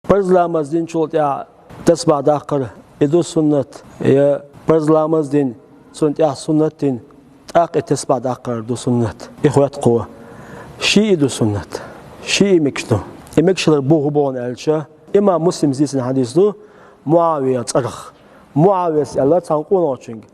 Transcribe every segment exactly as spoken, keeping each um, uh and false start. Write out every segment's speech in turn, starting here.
Парз ламаз динчул тӀехьа тасбихь даккхар, и ду суннат, е парз ламаз дин, цунна тӀехьа суннат дин, тӀаккха и тасбихь даккхар ду суннат. И хоатт кхо. Ши и ду суннат. Ши и мегаш ду. И мегаш хилар боху боху аьлча, имам Муслима дийцина хьадис ду, МуӀавия цӀарах. МуӀавияс аьлла цхьана къонахчуьнга: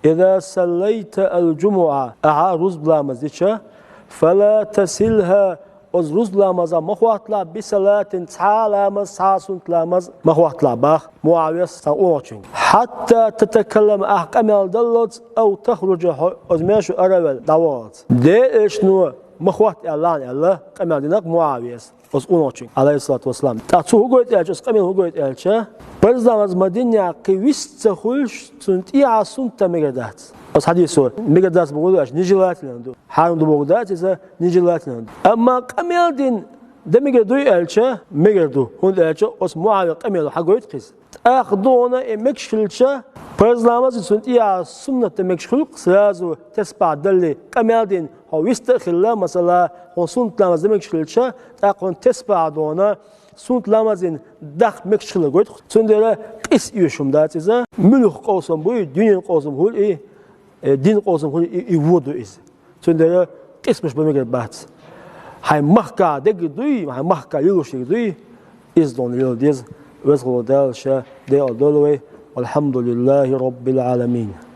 «إذا صليت الجمعة», ахьа рузба ламаз дича, «فلا تصلها», оцу рузба ламазах ма хотталахь, «بصلاة», цхьа а ламаз, цхьа а суннат ламаз ма хотталахь, бах МуӀавияс цхьана къонахчуьнга. «حتى تتكلم», ахь къамел даллалц, «أو تخرج», хьо оцу мешо аравелла, дӀавахалц. Делан Элчано ма хотта аьлла аьлла, къамел дина-кх МуӀавияс оцу къонахчуьнга, Ӏалайхиссалату вассалам. ТӀаккха цо хӀун гойту аьлча, оцу къамело хӀун гойту аьлча, парз ламаз ма динехь кхин вист ца хуьлуш, цунна тӀехьа суннат дан мегар дац. Оцу хьадисо мегар дац бохург ду аьлча, нежелательно ду. Хьарам ду бохург дац иза, нежелательно ду. Амма къамел дина дан мегар дуй аьлча, мегар ду. ХӀунда аьлча оцу МуӀавиян къамело хьагойту-кх иза. ТӀаккха дона и мегаш хилча, парз ламаз а, цунна тӀехьа суннат дан мегаш хуьлу-кх, сразу тасбихь даллалц, къамел дина хьо вист а хилла, масала, хьуна суннат ламаз дан мегаш хилча, тӀаккха хьуна тасбихь дона суннат ламаз дина даккха мегаш хилар гойту-кх. Цундела къийса оьшуш хӀума дац иза. Муьлхха къовсам буй, дуьненан къовсам хуьлу и, э, динан къовсам хуьлу и, и вон ду иза. Цундела къийсамаш бан мегар бац. Хьайн махкахь дерг дуй, хьайн махкахь лелош дерг дуй, иза дона лела деза. Веза волу Дала Ша декъала дойла вай. والحمد لله رب العالمين.